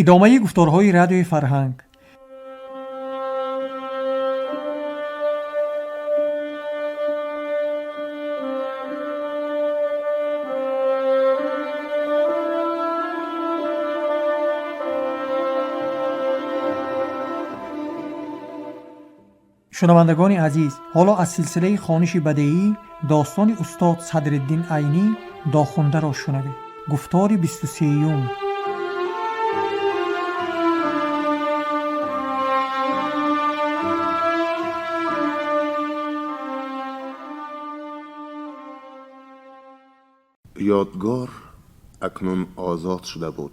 Идомаи гуфторҳои Радиои Фарҳанг. Шунавандагони азиз, ҳоло аз силсилаи хониши бадеӣ достони устод Садриддин Айнӣ Дохундаро шунавед. Гуфтори 23-юм. Ёдгор акнун озод шуда буд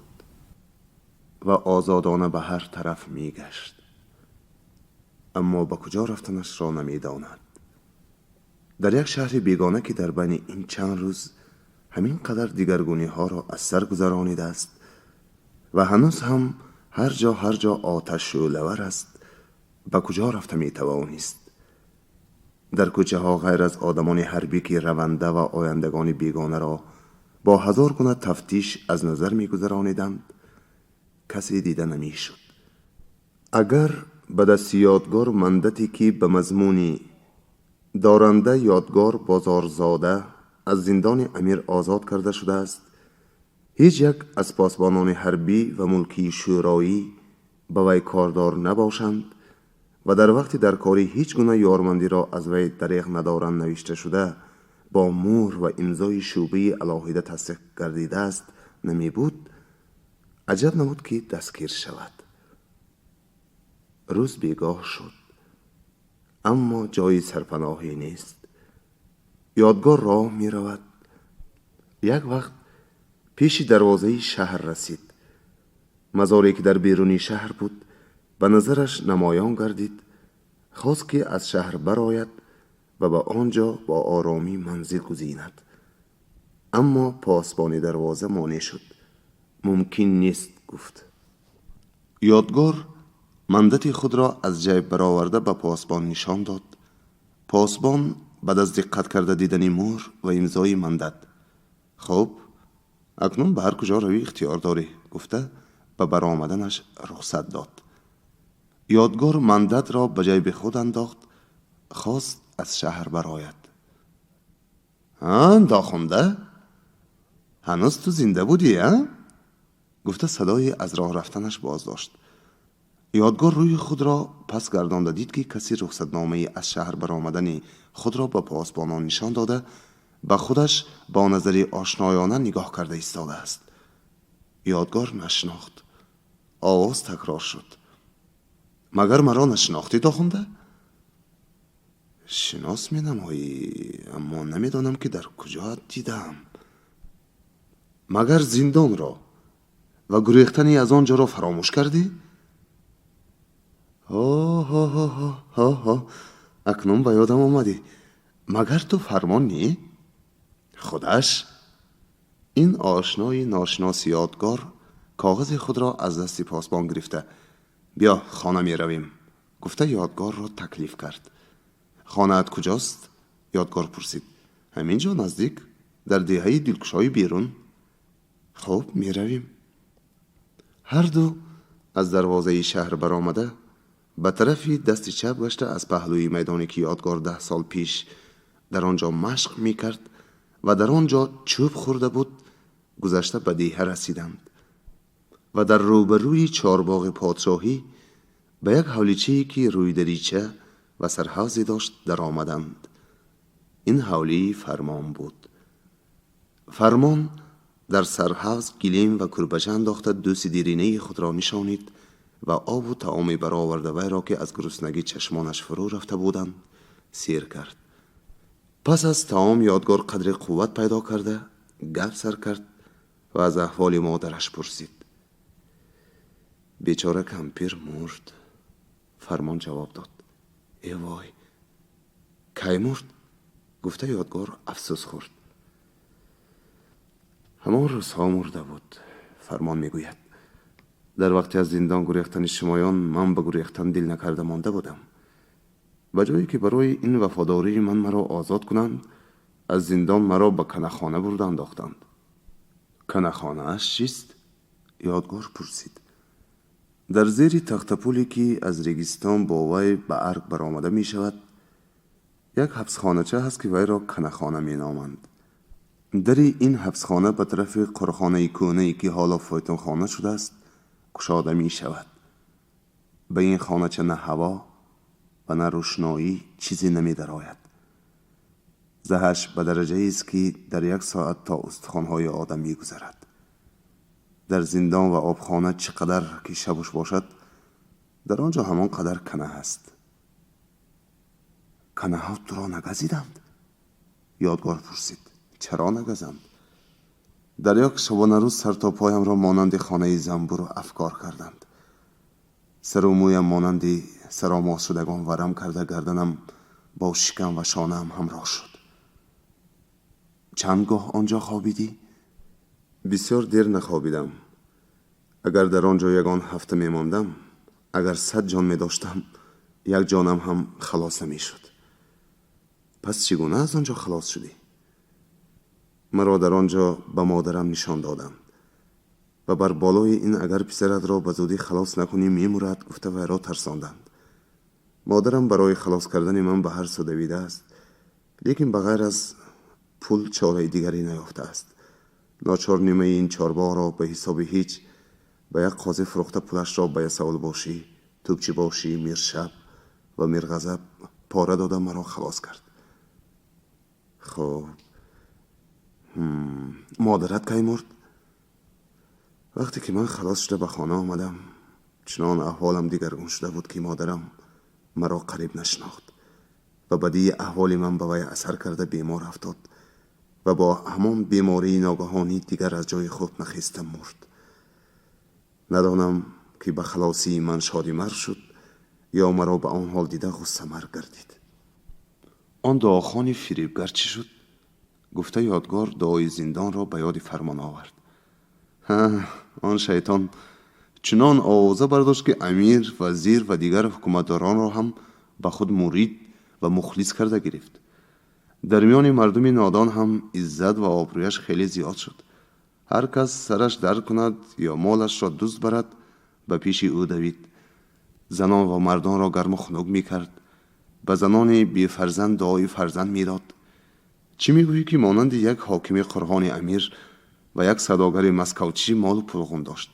ва озодона ба ҳар тараф мегашт, аммо ба куҷо рафтанашро намедонад. Дар як шаҳри бегона, ки дар байни ин чанд рӯз ҳамин қадар дигаргуниҳоро аз сар гузаронидааст ва ҳанӯз ҳам ҳар ҷо ҳар ҷо оташ шӯълавар аст, ба куҷо рафта метавонист? Дар кӯчаҳо ғайр аз одамони ҳарбӣ, ки раванда ва ояндагони бегонаро бо ҳазор гуна тафтиш аз назар мегузарониданд, касе дида намешуд. Агар ба дасти Ёдгор мандате, ки ба мазмуни «Доранда Ёдгор Бозорзода аз зиндони амир озод карда шудааст, ҳеҷ як аз посбонони ҳарбӣ ва мулкии шӯроӣ ба вай кордор набошанд ва дар вақти даркорӣ ҳеҷ гуна ёрмандиро аз вай дареғ надоранд» навишта шуда, бо мӯҳр ва имзои шӯъбаи алоҳида тасдиқ гардидааст, намебуд, аҷаб набуд, ки дастгир шавад. Рӯз бегоҳ шуд, аммо ҷои сарпаноҳе нест. Ёдгор роҳ меравад. Як вақт пеши дарвозаи шаҳр расид. Мазоре, ки дар беруни шаҳр буд, ба назараш намоён гардид. Хост, ки аз шаҳр барояд ва ба он ҷо бо оромӣ манзил гузинад, аммо посбони дарвоза монеъ шуд. «Мумкин нест», гуфт. Ёдгор мандати худро аз ҷайб бароварда, ба посбон нишон дод. Посбон баъд аз диққат карда дидани мӯҳр ва имзои мандат: «Хуб, акнун ба ҳар куҷо равӣ, ихтиёр дорӣ», гуфта, ба баромаданаш рухсат дод. Ёдгор мандатро ба ҷайби худ андохт, хост аз шаҳр барояд. «А, дохунда, ҳанӯз ту зинда будӣ, а?» гуфта, садое аз роҳ рафтанаш боздошт. Ёдгор рӯи худро пас гардонда дид, ки касе рухсатномаи аз шаҳр баромадани худро ба посбонон нишон дода, ба худаш бо назари ошноёна нигоҳ карда истодааст. Ёдгор нашинохт. Овоз такрор шуд: «Магар маро нашинохтӣ, дохунда?» «Шинос менамоӣ, аммо намедонам, ки дар куҷо дидаам». «Магар зиндонро ва гурехтани аз он ҷоро фаромӯш кардӣ?» «Ҳо-ҳо-ҳо-ҳо, акнун ба ёдам омадӣ. Магар ту Фармон нӣ?» «Худаш». Ин ошнои ношиноси Ёдгор коғази худро аз дасти посбон гирифта, «Биё, хона меравем», гуфта, Ёдгорро таклиф кард. «Хонаат куҷост?» Ёдгор пурсид. «Ҳамин ҷо наздик, дар деҳаи Дилкушои берун». «Хуб, меравем». Ҳарду аз дарвозаи шаҳр баромада, ба тарафи дасти чап гашта, аз паҳлӯи майдоне, ки Ёдгор 10 сол пеш дар он ҷо машқ мекард ва дар он ҷо чӯб хӯрда буд, гузашта, ба деҳа расиданд ва дар рӯбарӯи чорбоғи подшоҳӣ ба як ҳавличае, ки рӯйдарича ва сарҳавзе дошт, даромаданд. Ин ҳавлии Фармон буд. Фармон дар сарҳавз гилем ва кӯрпача андохта, дӯсти диринаи худро нишонид ва обу таоме бароварда, вайро, ки аз гуруснагӣ чашмонаш фурӯ рафта буданд, сер кард. Пас аз таом Ёдгор қадре қувват пайдо карда, гап сар кард ва аз аҳволи модараш пурсид. «Бечора кампир мурд», Фармон ҷавоб дод. «Э вой, кай мурд?» гуфта, Ёдгор афсӯс хӯрд. «Ҳамон рӯзҳо мурда буд», Фармон мегӯяд. «Дар вақте аз зиндон гурехтани шумоён ман ба гурехтан дил накарда монда будам. Ба ҷое ки барои ин вафодории ман маро озод кунанд, аз зиндон маро ба канахона бурда андохтанд». «Канахонааш чист?» Ёдгор пурсид. Дар зери тахтапуле ки аз регистон бо вай ба арг баромада мешавад, як ҳабсхонача ҳаст, ки вайро канахона меноманд. Дари ин ҳабсхона ба тарафи қурхонаи кӯҳнае, ки ҳоло фойтунхона шудааст, кушода мешавад. Ба ин хонача на ҳаво ва на рӯшноӣ чизе намедарояд. Заҳаш ба дараҷаест, ки дар як соат то устухонҳои одам мегузарад. Дар зиндон ва обхона чӣ қадар ки шабуш бошад, дар он ҷо ҳамон қадар кана ҳаст. Канаҳо туро нагазиданд? Ёдгор пурсид. Чаро нагазанд? Дар як шабонарӯз сар то поямро монанди хонаи занбуру афкор карданд. Сару мӯям монанди саромосшудагон варам карда, гарданам бо шикам ва шонаам ҳамроҳ шуд. Чанд гоҳ он ҷо хобидӣ? Бисёр дер нахобидам. Агар дар он ҷо ягон ҳафта мемондам, агар 100 ҷон медоштам, як ҷонам ҳам халос намешуд. Пас чӣ гуна аз он ҷо халос шудӣ? Маро дар он ҷо ба модарам нишон доданд ва бар болои ин агар писаратро ба зудӣ халос накунӣ, мемурад, гуфта вайро тарсонданд. Модарам барои халос кардани ман ба ҳар су давидааст, лекин ба ғайр аз пул чораи дигаре наёфтааст. Ночор нимаи ин чорбоғро ба ҳисоби ҳеҷ ба як қозӣ фурӯхта, пулашро ба ясавулбошӣ, тӯбчибошӣ, миршаб ва мирғазаб пора дода, маро халос кард. Хуб, модарат кай мурд? Вақте ки ман халос шуда ба хона омадам, чунон аҳволам дигаргун шуда буд, ки модарам маро қариб нашинохт ва бадии аҳволи ман ба вай асар карда, бемор афтод ва бо ҳамон бемории ногаҳонӣ дигар аз ҷои худ нахеста мурд. Надонам, ки ба халосии ман шодимар шуд ё маро ба он ҳол дида ғуссамар гардид. Он дуохони фирибгар чӣ шуд? Гуфта, Ёдгор дуои зиндонро ба ёди Фармон овард. Он шайтон чунон овоза бардошт, ки амир, вазир ва дигар ҳукуматдоронро ҳам ба худ мурид ва мухлис карда гирифт. Дар миёни мардуми нодон ҳам иззат ва обрӯяш хеле зиёд шуд. Ҳар кас сараш дард кунад ё молашро дузд барад, ба пеши ӯ давид. Занон ва мардонро гарму хунук мекард. Ба занони бефарзанд дуои фарзанд медод. Чӣ мегӯӣ, ки монанди як ҳокими қурғони амир ва як савдогари москавчӣ молу пулғун дошт.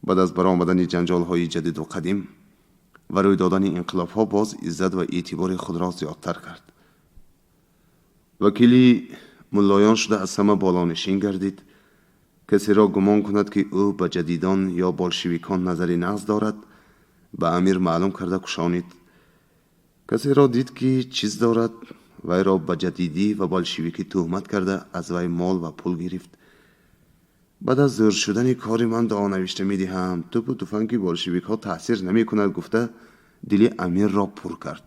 Баъд аз баромадани ҷанҷолҳои ҷадиду қадим ва рӯй додани инқилобҳо боз иззат ва эътибори худро зиёдтар кард. Вакили муллоён шуда, аз ҳама болонишин гардид. Касеро гумон кунад, ки ӯ ба ҷадидон ё болшевикон назари нағз дорад, ба амир маълум карда кушонид. Касеро дид, ки чиз дорад, вайро ба ҷадидӣ ва болшевикӣ тӯҳмат карда, аз вай мол ва пул гирифт. Баъд аз зӯр шудани кори ман дуо навишта медиҳам, тӯпу туфанги болшевикҳо таъсир намекунад, гуфта, дили амирро пур кард.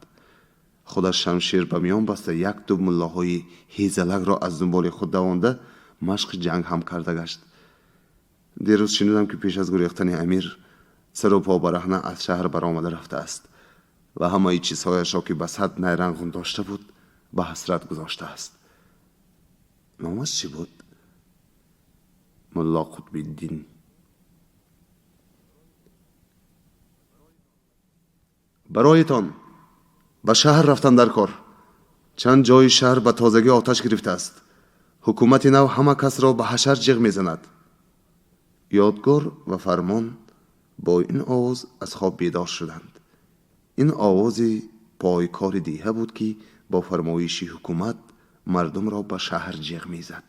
Худаш шамшер ба миён баста, як тӯб муллоҳои ҳезалакро аз дунболи худ давонда, машқи ҷанг ҳам карда гашт. Дерӯз шунидам, ки пеш аз гурехтани амир сару по бараҳна аз шаҳр баромада рафтааст ва ҳамаи чизҳояшро, ки ба 100 найранг дошта буд, ба ҳасрат гузоштааст. Номаш чӣ буд? Мулло Қутбиддин. Бароятон ба шаҳр рафтан дар кор. Чанд ҷои шаҳр ба тозагӣ оташ гирифтааст. Ҳукумати нав ҳама касро ба ҳашар ҷиғ мезанад. Ёдгор ва Фармон бо ин овоз аз хоб бедор шуданд. Ин овози пойкори деҳа буд, ки бо фармоиши ҳукумат мардумро ба шаҳр ҷиғ мезад.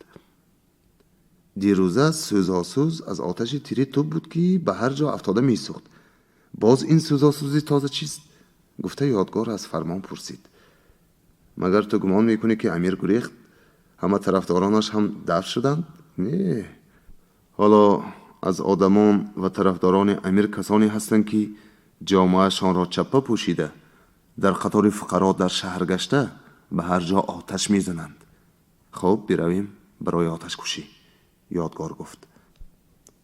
Дирӯза сӯзосӯз аз оташи тири тӯб буд, ки ба ҳар ҷо афтода месӯхт. Боз ин сӯзосӯзи тоза чист? Гуфта, Ёдгор аз Фармон пурсид. Магар ту гумон мекунӣ, ки амир гурехт, ҳама тарафдоронаш ҳам дафн шуданд? Не, ҳоло аз одамон ва тарафдорони амир касоне ҳастанд, ки ҷомаашонро чаппа пӯшида, дар қатори фуқаро дар шаҳр гашта, ба ҳар ҷо оташ мезананд. Хуб, биравем барои оташкушӣ, Ёдгор гуфт.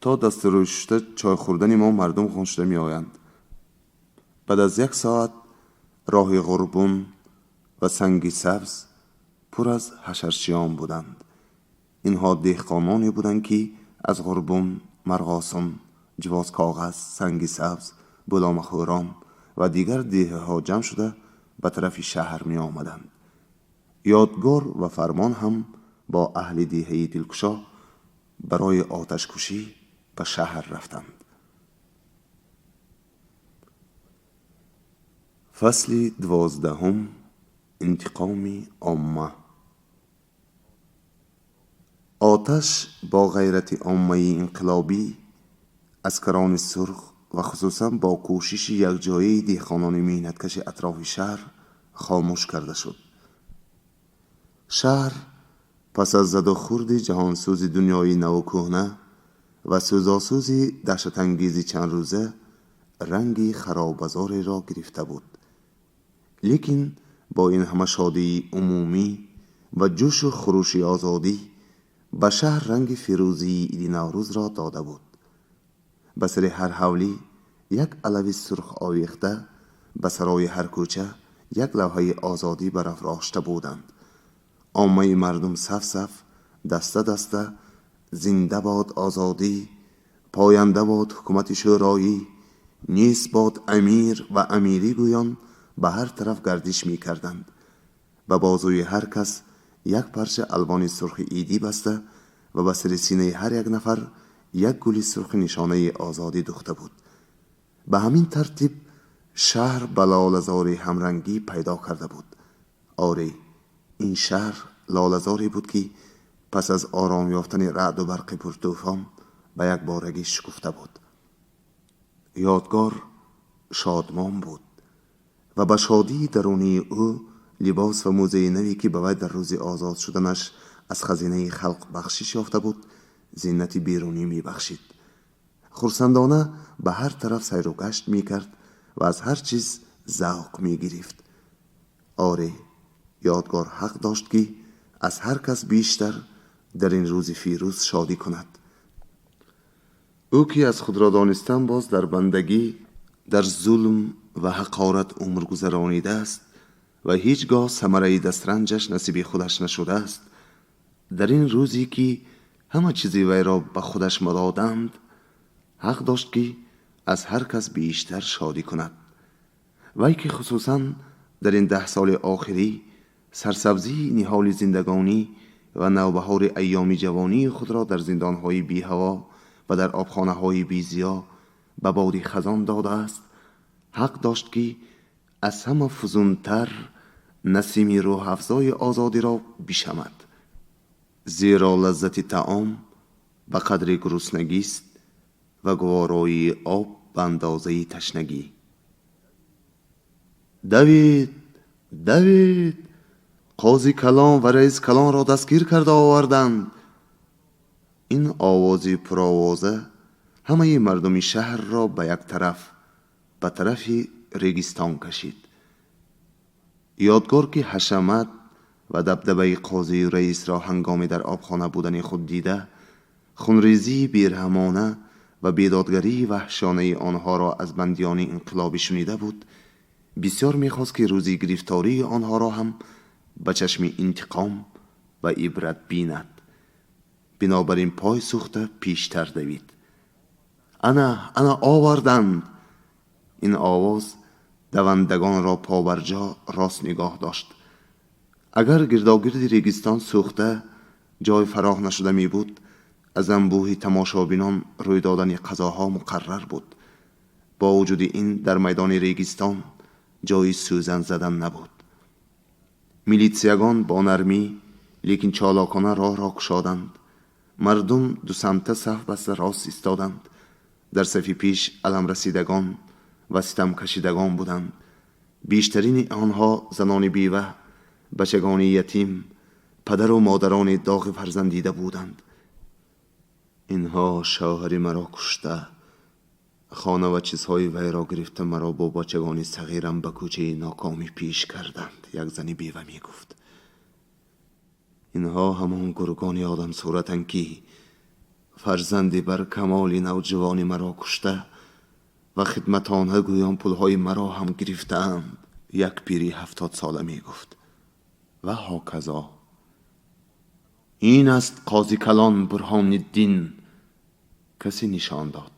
То дастурӯй шушта чой хӯрдани мо мардум хун шуда меоянд. Баъд аз як соат роҳи Ғурбун ва Санги Сабз пур аз ҳашарчиён буданд. Инҳо деҳқононе буданд, ки аз Ғурбун, Марғосун, Ҷивозкоғаз, Санги Сабз, Буломахӯрон ва дигар деҳаҳо ҷамъ шуда ба тарафи шаҳр меомаданд. Ёдгор ва Фармон ҳам бо аҳли деҳаи Дилкушо барои оташкушӣ ба шаҳр рафтанд. Фасли 12, интиқоми омма. Оташ бо ғайрати оммаи инқилобӣ, аскарони сурх ва хусусан бо кӯшиши якҷояи деҳқонони меҳнаткаши атрофи шаҳр хомӯш карда шуд. Шаҳр пас аз задухӯрди ҷаҳонсӯзи дунёи наву кӯҳна ва сӯзосӯзи даҳшатангези чандрӯза ранги харобазореро гирифта буд. Лекин бо ин ҳама шодии умумӣ ва ҷӯшу хурӯши озодӣ ба шаҳр ранги фирӯзии иди Наврӯзро дода буд. Ба сари ҳар ҳавлӣ як алави сурх овехта, ба сарои ҳар кӯча як лавҳаи озодӣ барафрошта буданд. Оммаи мардум саф-саф, даста-даста «Зинда бод озодӣ, поянда бод ҳукумати шӯроӣ, нест бод амир ва амирӣ» гӯён ба ҳар тараф гардиш мекарданд. Ба бозуи ҳар кас як парча алвони сурхи идӣ баста ва ба сари синаи ҳар як нафар як гули сурхи нишонаи озодӣ духта буд. Ба ҳамин тартиб шаҳр ба лолазори ҳамрангӣ пайдо карда буд. Оре, ин шаҳр лолазоре буд, ки пас аз ором ёфтани раъду барқи пуртӯфон ба якборагӣ шукуфта буд. Ёдгор шодмон буд ва ба шодии дарунии ӯ либос ва мӯзаи наве, ки ба вай дар рӯзи озод шуданаш аз хазинаи халқ бахшиш ёфта буд, зинати берунӣ мебахшид. Хурсандона ба ҳар тараф сайру гашт мекард ва аз ҳар чиз завқ мегирифт. Оре, Ёдгор ҳақ дошт, ки аз ҳар кас бештар дар ин рӯзи фирӯз шодӣ кунад. Ӯ ки аз худро донистан боз дар бандагӣ, дар зулм ва ҳақорат умр гузаронидааст ва ҳеҷ гоҳ самараи дастранҷаш насиби худаш нашудааст, дар ин рӯзе ки ҳама чизи вайро ба худаш мудоданд, ҳақ дошт, ки аз ҳар кас бештар шодӣ кунад. Вай ки хусусан дар ин 10 соли охирӣ сарсабзии ниҳоли зиндагонӣ ва навбаҳори айёми ҷавонии худро дар зиндонҳои беҳаво ва дар обхонаҳои безиё ба боди хазон додааст, ҳақ дошт, ки аз ҳама фузунтар насими рӯҳафзои озодиро бишамад. Зеро лаззати таом ба қадри гуруснагист ва гувороии об ба андозаи ташнагӣ. Давид, давид, қози калон ва раис калонро дастгир карда оварданд. Ин овози пуровоза ҳамаи мардуми шаҳрро ба як тараф, ба тарафи регистон кашид. Ёдгор, ки ҳашамат ва дабдабаи қозию раисро ҳангоми дар обхона будани худ дида, хунрезии бераҳмона ва бедодгарии ваҳшонаи онҳоро аз бандиёни инқилобӣ шунида буд, бисёр мехост, ки рӯзи гирифтории онҳоро ҳам ба чашми интиқом ва ибрат бинад. Бинобар ин пой сӯхта пештар давид. Ана, ана оварданд. Ин овоз давандагонро побарҷо рост нигоҳ дошт. Агар гирдогирди регистон сӯхта ҷой фароҳ нашуда мебуд, аз анбӯҳи тамошобинон рӯй додани қазоҳо муқаррар буд. Бо вуҷуди ин дар майдони регистон ҷои сӯзан задан набуд. Милитсиягон бо нармӣ, лекин чолокона роҳро кушоданд. Мардум дусамта саф баста рост истоданд. Дар сафи пеш аламрасидагон ва ситамкашидагон буданд. Бештарини онҳо занони бева, бачагони ятим, падару модарони доғи фарзандида буданд. Инҳо шавҳари маро кушта, хона ва чизҳои вайро гирифта, маро бо бачагони сағирам ба кӯчаи нокомӣ пеш карданд, як зани бева мегуфт. Инҳо ҳамон гургони одамсуратанд, ки фарзанди бар камоли навҷавони маро кушта ва хидматона гӯён пулҳои маро ҳам гирифтаанд, як пири 70 сола мегуфт. Ва ҳоказо. Ин аст қози калон Бурҳониддин, касе нишон дод.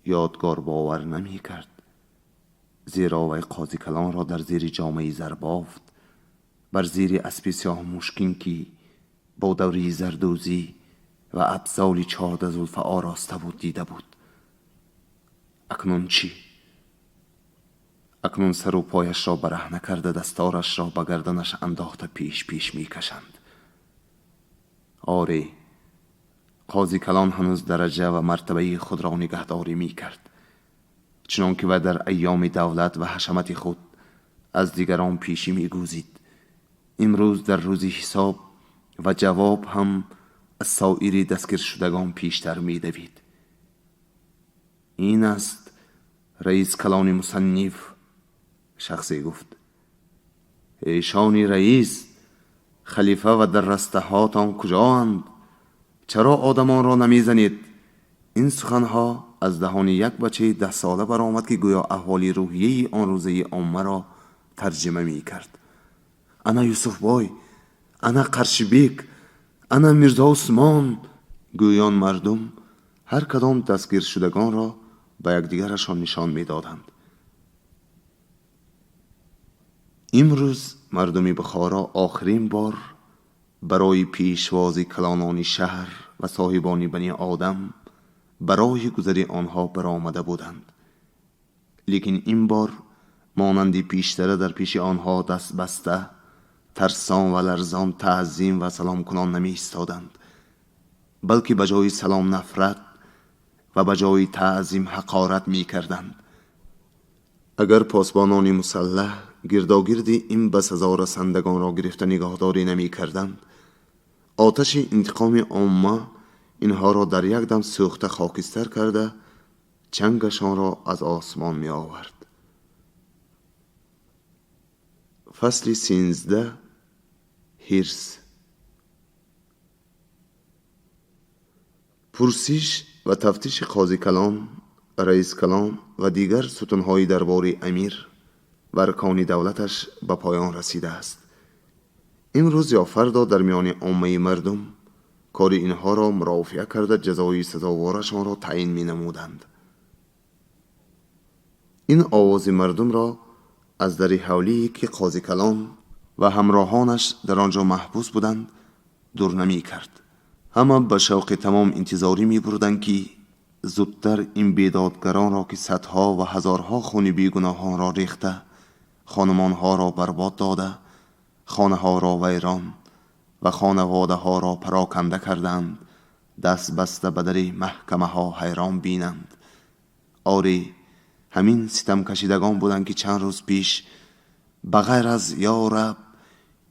Ёдгор бовар намекард, зеро вай қози калонро дар зери ҷомаи зарбофт, бар зери аспи сиёҳмушкин, ки бо даври зардӯзӣ ва абзоли 14 зулфа ороста буд, дида буд. Акнун чӣ? Акнун сару пояшро бараҳна карда, дасторашро ба гарданаш андохта пеш пеш мекашанд. Оре, қози калон ҳанӯз дараҷа ва мартабаи худро нигаҳдорӣ мекард, чунон ки вай дар айёми давлат ва ҳашамати худ аз дигарон пешӣ мегузид. Имрӯз дар рӯзи ҳисоб ва ҷавоб ҳам аз соири дастгиршудагон пештар медавид. Ин аст раис калони мусанниф, шахсе гуфт. Эшони раис, халифа ва даррастаҳотон куҷоанд? Чаро одамонро намезанед? Ин суханҳо аз даҳони як бачаи 10-сола баромад, ки гӯё аҳволи рӯҳияи он рӯзаи оммаро тарҷима мекард. Ана Юсуфбой, ана Қаршибек, ана Мирзо Усмон, гӯён мардум ҳар кадом дастгиршудагонро ба якдигарашон нишон медоданд. Имрӯз мардуми Бухоро охирин бор барои пешвози калонони шаҳр ва соҳибони бани одам барои гузари онҳо баромада буданд. Лекин ин бор монанди пештара дар пеши онҳо даст баста, тарсон ва ларзон таъзим ва саломкунон намеистоданд, балки ба ҷои салом нафрат ва ба ҷои таъзим ҳақорат мекарданд. Агар посбонони мусаллаҳ гирдогирди ин ба сазо расандагонро гирифта нигоҳдорӣ намекарданд, оташи интиқоми омма инҳоро дар як дам сӯхта хокистар карда, чангашонро аз осмон меовард. Фасли 13. Ҳирс. Пурсиш ва тафтиши қози калон, раис калон ва дигар сутунҳои дарбори амир ва аркони давлаташ ба поён расидааст. Имрӯз ё фардо дар миёни оммаи мардум кори инҳоро мурофиа карда, ҷазои сазоворашонро таъин менамуданд. Ин овози мардумро аз дари ҳавлие, ки қози калон ва ҳамроҳонаш дар он ҷо маҳбус буданд, дур намекард. Ҳама ба шавқи тамом интизорӣ мебурданд, ки зудтар ин бедодгаронро, ки садҳо ва ҳазорҳо хуни бегуноҳонро рехта, хонумонҳоро барбод дода, хонаҳоро вайрон ва хонаводаҳоро пароканда карданд, даст баста ба дари маҳкамаҳо ҳайрон бинанд. Оре, ҳамин ситамкашидагон буданд, ки чанд рӯз пеш ба ғайр аз ё раб,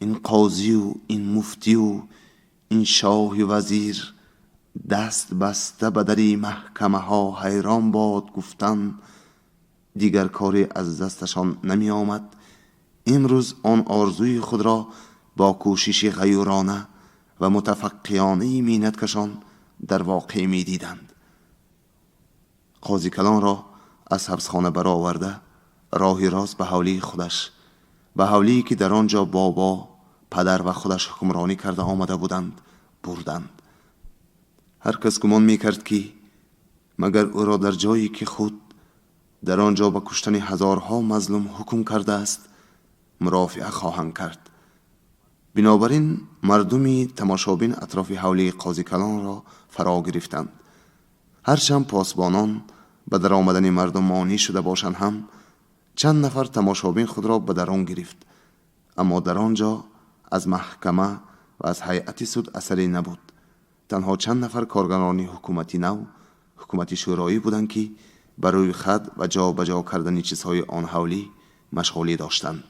ин қозию ин муфтию ин шоҳи вазир даст баста ба дари маҳкамаҳо ҳайрон бод гуфтан, дигар коре аз дасташон намеомад. Имрӯз он орзуи худро бо кӯшиши ғаюрона ва мутафаққиёнаи меҳнаткашон дар воқеъ медиданд. Қози калонро аз ҳабсхона бароварда, роҳи рост ба ҳавлии худаш, ба ҳавлие ки дар он ҷо бобо, падар ва худаш ҳукмронӣ карда омада буданд, бурданд. Ҳар кас гумон мекард, ки магар ӯро дар ҷое, ки худ дар он ҷо ба куштани ҳазорҳо мазлум ҳукм кардааст, мурофиа хоҳанд кард. Бинобар ин мардуми тамошобин атрофи ҳавлии қози калонро фаро гирифтанд. Ҳарчанд посбонон ба даромадани мардум монеъ шуда бошанд ҳам, чанд нафар тамошобин худро ба дарун гирифт, аммо дар он ҷо аз маҳкама ва аз ҳайати суд асаре набуд. Танҳо чанд нафар коргарони ҳукумати нав, ҳукумати шӯроӣ буданд, ки ба рӯи хат ва ҷобаҷо кардани чизҳои он ҳавлӣ машғулӣ доштанд.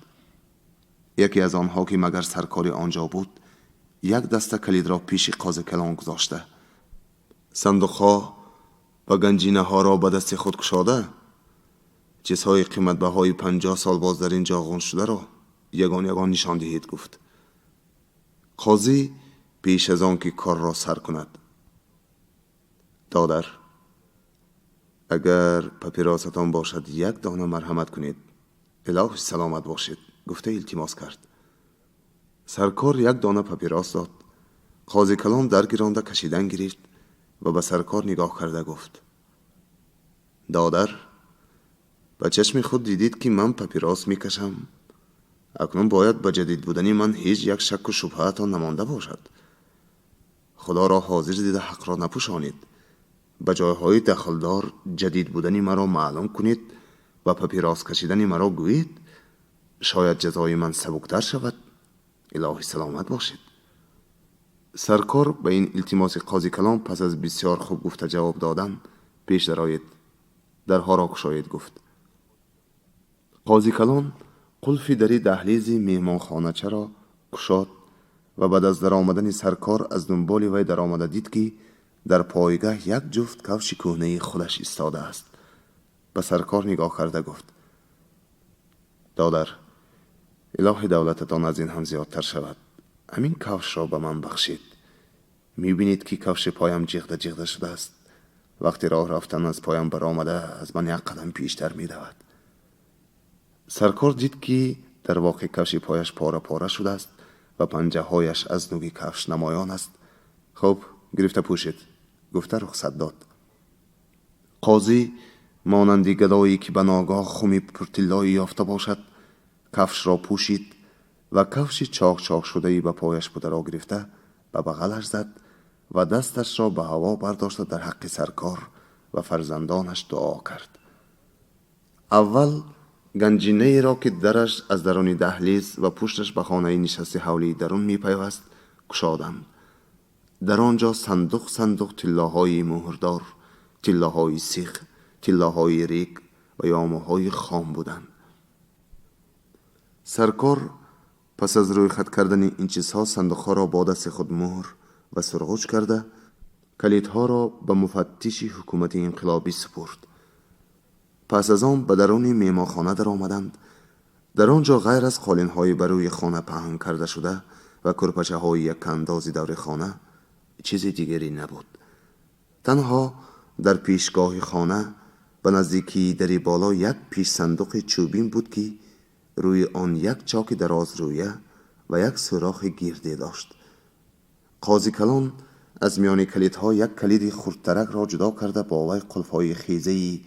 Яке аз онҳо, ки магар саркори он ҷо буд, як даста калидро пеши қози калон гузошта, сандуқҳо ва ганҷинаҳоро ба дасти худ кушода, чизҳои қиматбаҳои 50 сол боз дар ин ҷо ғун шударо ягон ягон нишон диҳед, гуфт. Қозӣ пеш аз он ки корро сар кунад: додар, агар папиросатон бошад, як дона марҳамат кунед, илоҳи саломат бошед, гуфта илтимос кард. Саркор як дона папирос дод. Қози калон дар гиронда кашидан гирифт ва ба саркор нигоҳ карда гуфт: Додар, ба чашми худ дидид, ки ман папирос мекашам. Акнун бояд ба ҷадид будани ман ҳеҷ як шакку шубҳаатон намонда бошад. Худоро ҳозир дида ҳақро напӯшонед. Ба ҷойҳои дахлдор ҷадид будани маро маълум кунед ва папирос кашидани маро гӯед. Шояд ҷазои ман сабуктар шавад. Илоҳи саломат бошед. Саркор ба ин илтимоси қози калон пас аз бисёр хуб гуфта ҷавоб додан, пеш дароед, дарҳоро кушоед, гуфт. Қози калон қулфи дари даҳлизи меҳмонхоначаро кушод ва баъд аз даромадани саркор аз дунболи вай даромада дид, ки дар пойгаҳ як ҷуфт кавши кӯҳнаи худаш истодааст. Ба саркор нигоҳ карда гуфт: додар, илоҳи давлататон аз ин ҳам зиёдтар шавад. Ҳамин кавшро ба ман бахшед. Мебинед, ки кавши поям ҷиғда ҷиғда шудааст. Вақти роҳ рафтан аз поям баромада, аз ман як қадам пештар медавад. Саркор дид, ки дар воқеъ кавши пояш пора пора шудааст ва панҷаҳояш аз нуги кавш намоён аст. Хуб, гирифта пӯшед, гуфта рухсат дод. Қозӣ монанди гадое, ки ба ногоҳ хуми пуртиллоӣ ёфта бошад, кафшро пӯшид ва кавши чок-чок шудаи ба пояш бударо гирифта ба бағалаш зад ва дасташро ба ҳаво бардошта дар ҳаққи саркор ва фарзандонаш дуо кард. Аввал ганҷинаеро, ки дараш аз даруни даҳлиз ва пушташ ба хонаи нишасти ҳавлии дарун мепайваст, кушоданд. Дар он ҷо сандуқ сандуқ тиллоҳои муҳрдор, тиллоҳои сих, тиллоҳои рек ва ёмаҳои хом буданд. Саркор пас аз рӯйхат кардани ин чизҳо сандуқҳоро бо дасти худ муҳр ва сурғуч карда, калидҳоро ба муфаттиши ҳукумати инқилобӣ супурд. Пас аз он ба даруни меҳмонхона даромаданд. Дар он ҷо ғайр аз қолинҳои ба рӯи хона паҳн карда шуда ва кӯрпачаҳои яккаандози даври хона чизи дигаре набуд. Танҳо дар пешгоҳи хона ба наздикии дари боло як пешсандуқи чӯбин буд, ки рӯи он як чоки дарозрӯя ва як сӯрохи гирде дошт. Қози калон аз миёни калидҳо як калиди хурдтаракро ҷудо карда, бо вай қулфҳои хезаи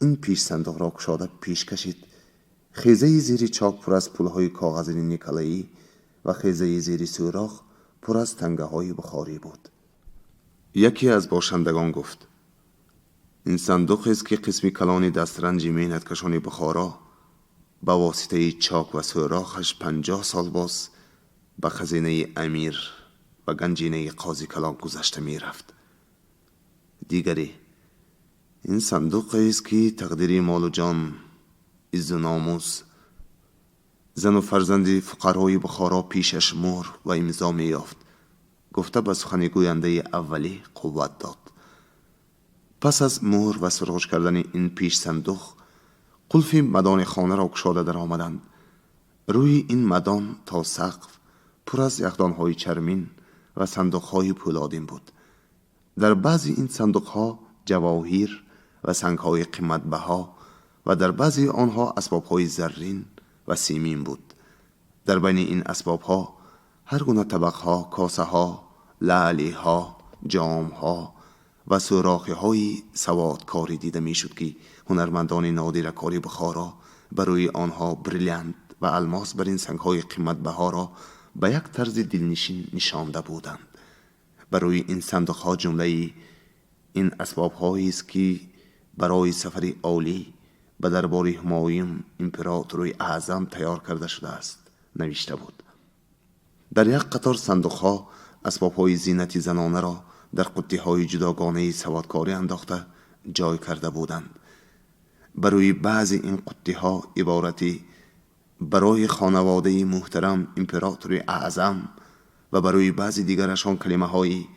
ин пешсандуқро кушода пеш кашид. Хезаи зери чок пур аз пулҳои коғазини николаӣ ва хезаи зери сӯрох пур аз тангаҳои бухорӣ буд. Яке аз бошандагон гуфт: ин сандуқест, ки қисми калони дастранҷи меҳнаткашони Бухоро ба воситаи чок ва сӯрохаш 50 сол боз ба хазинаи амир ва ганҷинаи қози калон гузашта мерафт. Дигаре: ин сандуқест, ки тақдири молу ҷон, иззу номус, зану фарзанди фуқарои Бухоро пешаш муҳр ва имзо меёфт, гуфта ба сухани гӯяндаи аввалӣ қувват дод. Пас аз муҳр ва сурғуч кардани ин пешсандуқ қулфи мадони хонаро кушода даромаданд. Рӯи ин мадон то сақф пур аз яхдонҳои чармин ва сандуқҳои пӯлодин буд. Дар баъзи ин сандуқҳо ҷавоҳир ва сангҳои қиматбаҳо ва дар баъзеи онҳо асбобҳои заррин ва симин буд. Дар байни ин асбобҳо ҳар гуна табақҳо, косаҳо, лаълиҳо, ҷомҳо ва сӯрохиҳои саводкорӣ дида мешуд, ки ҳунармандони нодиракори Бухоро барои онҳо бриллиант ва алмос бар ин сангҳои қиматбаҳоро ба як тарзи дилнишин нишонда буданд. Барои ин сандуқҳо ҷумлаи ин асбобҳоест, ки барои сафари олӣ ба дарбори Ҳумоюн императори аъзам тайёр карда шудааст, навишта буд. Дар як қатор сандуқҳо асбобҳои зинати занонаро дар қуттиҳои ҷудогонаи саводкорӣ андохта ҷой карда буданд. Барои баъзе ин қуттиҳо иборати барои хонаводаи муҳтарам императори аъзам ва барои баъзи дигарашон калимаҳои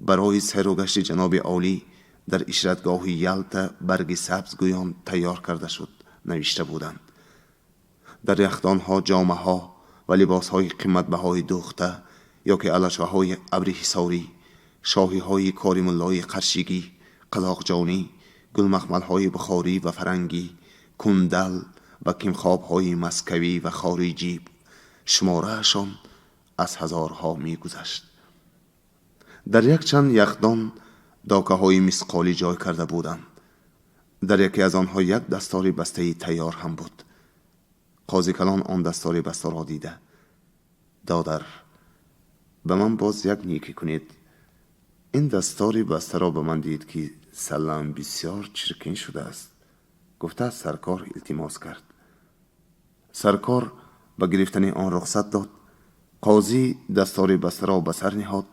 барои сайру гашти ҷаноби олӣ дар ишратгоҳи Ялта барги сабз гӯён тайёр карда шуд, навишта буданд. Дар яхдонҳо ҷомаҳо ва либосҳои қиматбаҳои дӯхта ё ки алашаҳои абри ҳисорӣ, шоҳиҳои кори муллои қаршигӣ, қазоқҷонӣ, гулмахмалҳои бухорӣ ва фарангӣ, кундал ва кимхобҳои маскавӣ ва хориҷӣ шумораашон аз ҳазорҳо мегузашт. Дар якчанд яхдон докаҳои мисқолӣ ҷой карда буданд. Дар яке аз онҳо як дастори бастаи тайёр ҳам буд. Қозикалон он дастори бастаро дида: додар, ба ман боз як некӣ кунед. Ин дастори бастаро ба ман диҳед, ки саллаам бисёр чиркин шудааст, гуфта аз саркор илтимос кард. Саркор ба гирифтани он рухсат дод. Қозӣ дастори бастаро ба сар ниҳод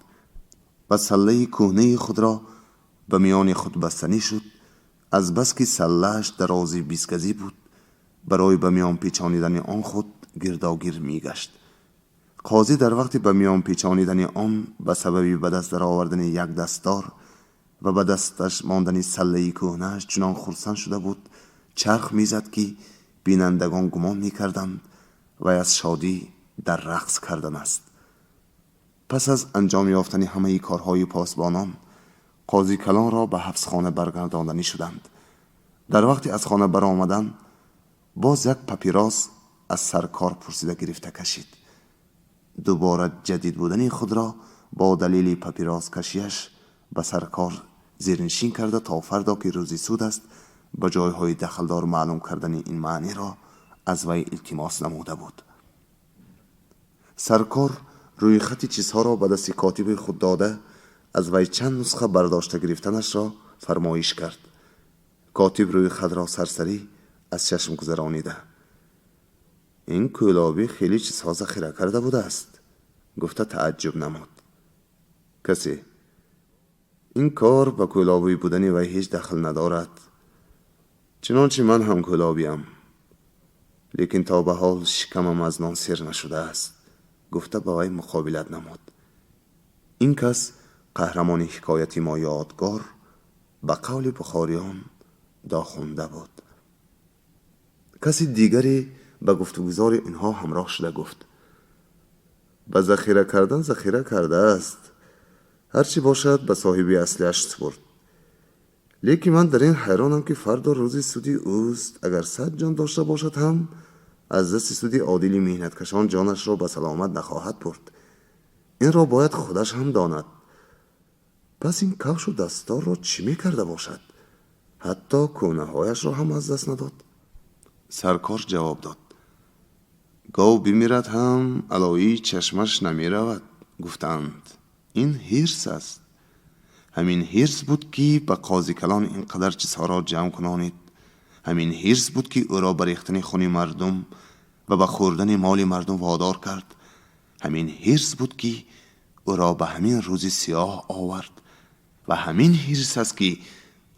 ва саллаи кӯҳнаи худро ба миёни худ бастанӣ шуд. Азбаски саллааш дарози 20 газӣ буд, барои ба миён печонидани он худ гирдогир мегашт. Қозӣ дар вақти ба миён печонидани он ба сабаби ба даст даровардани як дастор ва ба дасташ мондани саллаи кӯҳнааш чунон хурсанд шуда буд, чарх мезад, ки бинандагон гумон мекарданд, вай аз шодӣ дар рақс кардан аст. Пас аз анҷом ёфтани ҳамаи корҳои посбонон, қози калонро ба ҳабсхона баргардонданӣ шуданд. Дар вақти аз хона баромадан боз як папирос аз саркор пурсида гирифта кашид. Дубора ҷадид будани худро бо далели папироскашиаш ба саркор зернишин карда, то фардо, ки рӯзи суд аст, ба ҷойҳои дахлдор маълум кардани ин маъниро аз вай илтимос намуда буд. Саркор рӯйхати чизҳоро ба дасти котиби худ дода, аз вай чанд нусха бардошта гирифтанашро фармоиш кард. Котиб рӯйхатро сарсарӣ аз чашм гузаронида: ин кӯлобӣ хеле чизҳо захира карда будааст, гуфта тааҷҷуб намуд. Касе: ин кор ба кӯлобӣ будани вай ҳеҷ дахл надорад. Чунончи ман ҳам кӯлобиам, лекин то ба ҳол шикамам аз нон сер нашудааст, гуфта ба вай муқобилат намуд. Ин кас қаҳрамони ҳикояти мо Ёдгор, ба қавли бухориён, дохунда буд. Каси дигаре ба гуфтугузори инҳо ҳамроҳ шуда гуфт: ба захира кардан захира кардааст, ҳар чӣ бошад, ба соҳиби аслиаш супурд. Лекин ман дар ин ҳайронам, ки фардо рӯзи суди ӯст. Агар 100 ҷон дошта бошад ҳам, аз дасти суди одили меҳнаткашон ҷонашро ба саломат нахоҳад бурд. Инро бояд худаш ҳам донад. Пас ин кавшу дасторро чӣ мекарда бошад? Ҳатто кӯнаҳояшро ҳам аз даст надод. Саркор ҷавоб дод: гов бимирад ҳам, алоии чашмаш намеравад, гуфтанд. Ин ҳирс аст. Ҳамин ҳирс буд, ки ба қозикалон ин қадар чизҳоро ҷамъ кунонид. Ҳамин ҳирс буд, ки ӯро ба рехтани хуни мардум ва ба хӯрдани моли мардум водор кард. Ҳамин ҳирс буд, ки ӯро ба ҳамин рӯзи сиёҳ овард, ва ҳамин ҳирс аст, ки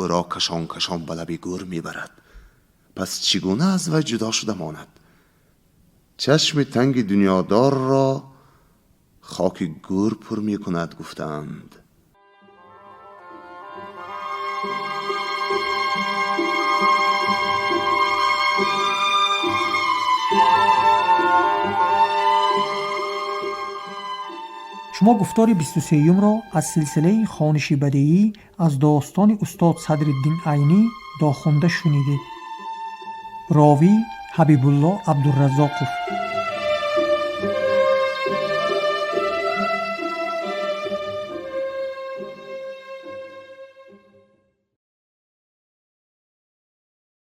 ӯро кашон кашон ба лаби гӯр мебарад. Пас чӣ гуна аз вай ҷудо шуда монад? Чашми танги дунёдорро хоки гӯр пур мекунад, гуфтаанд. Шумо гуфтори 23-юмро аз силсилаи хониши бадеӣ аз достони устод Садриддин Айнӣ Дохунда шунидед. Ровӣ Ҳабибулло Абдураззоқов.